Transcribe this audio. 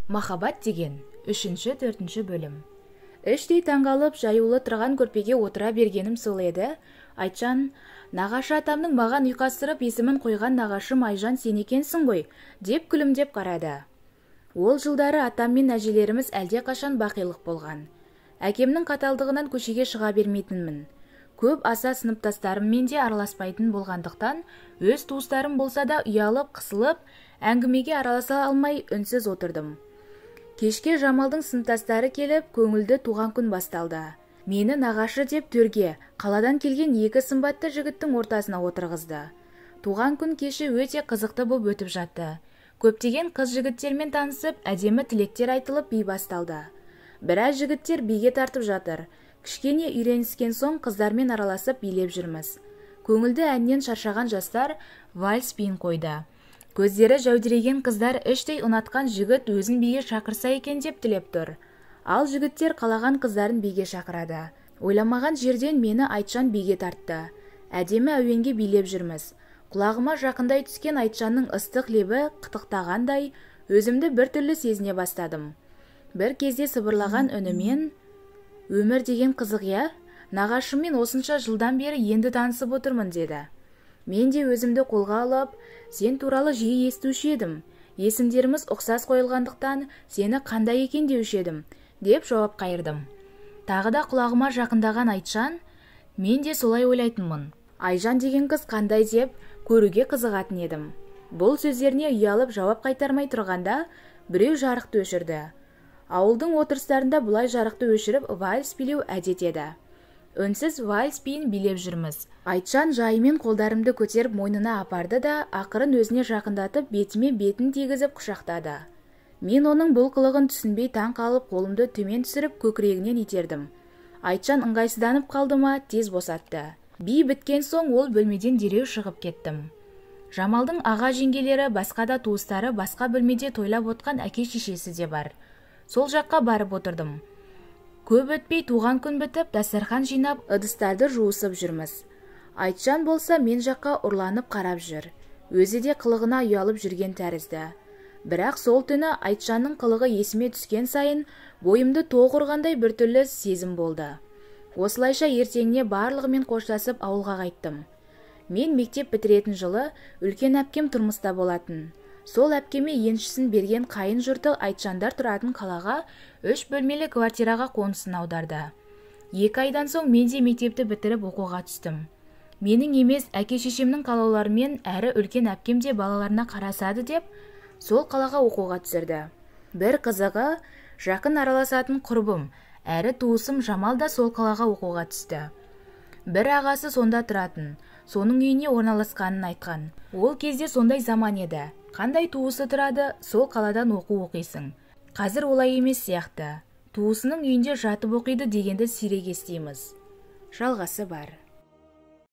Махаббат деген 3-4 бөлім. Іштей таңғалып жаюлы тұрған көрпеге отыра бергенім сол еді. Айтжан, нағашы атамның маған ұйқастырып есімін қойған нағашым Айжан сен екенсің ғой, деп күлімдеп қарады. Ол жылдары атам мен әжелеріміз әлдеқашан бақилық болған. Әкемнің қаталдығынан көшеге шыға бермейтінмін. Көп аса сыныптастарыммен де араласпайтын болғандықтан, өз туыстарым болса да ұялып, қысылып, әңгімеге араласа алмай үнсіз отырдым. Кешке Жамалдың сыныптастары келіп, көңілді туған күн басталды. Мені нағашы деп төрге, қаладан келген екі сымбатты жігіттің ортасына отырғызды. Туған күн кеші өте қызықты боп өтіп жатты. Көптеген қыз жігіттермен танысып, әдемі тілектер айтылып би басталды. Біраз жігіттер биге тартып жатыр. Кішкене үйреніскен соң қыздармен араласып билеп жүрміз. Көңілді әннен шаршаған жастар вальс биін қойды. Көздері жәудіреген қыздар іштей ұнатқан жігіт өзін биге шақырса екен деп тілеп тұр. Ал жігіттер қалаған қыздарын биге шақырады. Ойламаған жерден мені Айтжан биге тартты. Әдемі әуенге билеп жүрміз. Құлағыма жақындай түскен Айтжанның ыстық лебі қытықтағандай өзімді біртүрлі сезіне бастадым. Бір кезде сыбырлаған үнімен: "Өмір деген қызық, иә? Нағашыммен осынша жылдан бері енді танысып отырмын", деді. Мен де өзімді қолға алып, сен туралы жиі естуші едім. Есімдеріміз ұқсас қойылғандықтан сені қандай екен деуші едім, деп жауап қайырдым. Тағы да құлағыма жақындаған Айтжан, мен де солай ойлайтынмын. Айжан деген қыз қандай деп көруге қызығатын едім. Бұл сөздеріне ұялып жауап қайтармай тұрғанда біреу жарықты өшірді. Ауылдың отырыстарында бұлай жарықты өшіріп вальс билеу әдет еді. Үнсіз вальс биін билеп жүрміз. Айтжан жайымен қолдарымды көтеріп мойнына апарды да, ақырын өзіне жақындатып бетіме бетін тигізіп құшақтады. Мен оның бұл қылығын түсінбей таң қалып, қолымды төмен түсіріп көкірегінен итердім. Айтжан ыңғайсызданып қалды ма, тез босатты. Би біткен соң ол бөлмеден дереу шығып кеттім. Жамалдың аға жеңгелері, басқа да туыстары басқа бөлмеде тойлап отқан әке-шешесі де бар. Сол жаққа барып отырдым. Көп өтпей туған күн бітіп, дастархан жинап, ыдыстарды жуысып жүрміз. Айтжан болса мен жаққа ұрланып қарап жүр. Өзі де қылығына ұялып жүрген тәрізді. Бірақ сол түні Айтжанның қылығы есіме түскен сайын бойымды тоқ ұрғандай біртүрлі сезім болды. Осылайша ертеңіне барлығымен қоштасып ауылға қайттым. Мен мектеп бітіретін жылы үлкен әпкем тұрмыста болатын. Сол әпкеме еншісін берген қайын жұрты Айтжандар тұратын қалаға 3 бөлмелі квартираға қонысын аударды. 2 айдан соң мен де мектепті бітіріп оқуға түстім. Менің емес, әке-шешемнің қалауларымен әрі үлкен әпкем де балаларына қарасады деп сол қалаға оқуға түсірді. Бір қызығы, жақын араласатын құрбым, әрі туысым Жамал да сол қалаға оқуға түсті. Бір ағасы сонда тұратын, соның үйіне орналасқанын айтқан. Ол кезде сондай заман еді. Қандай туысы тұрады, сол қаладан оқу оқисың. Қазір олай емес сияқты. Туысының үйінде жатып оқиды дегенді сирек естиміз. Жалғасы бар.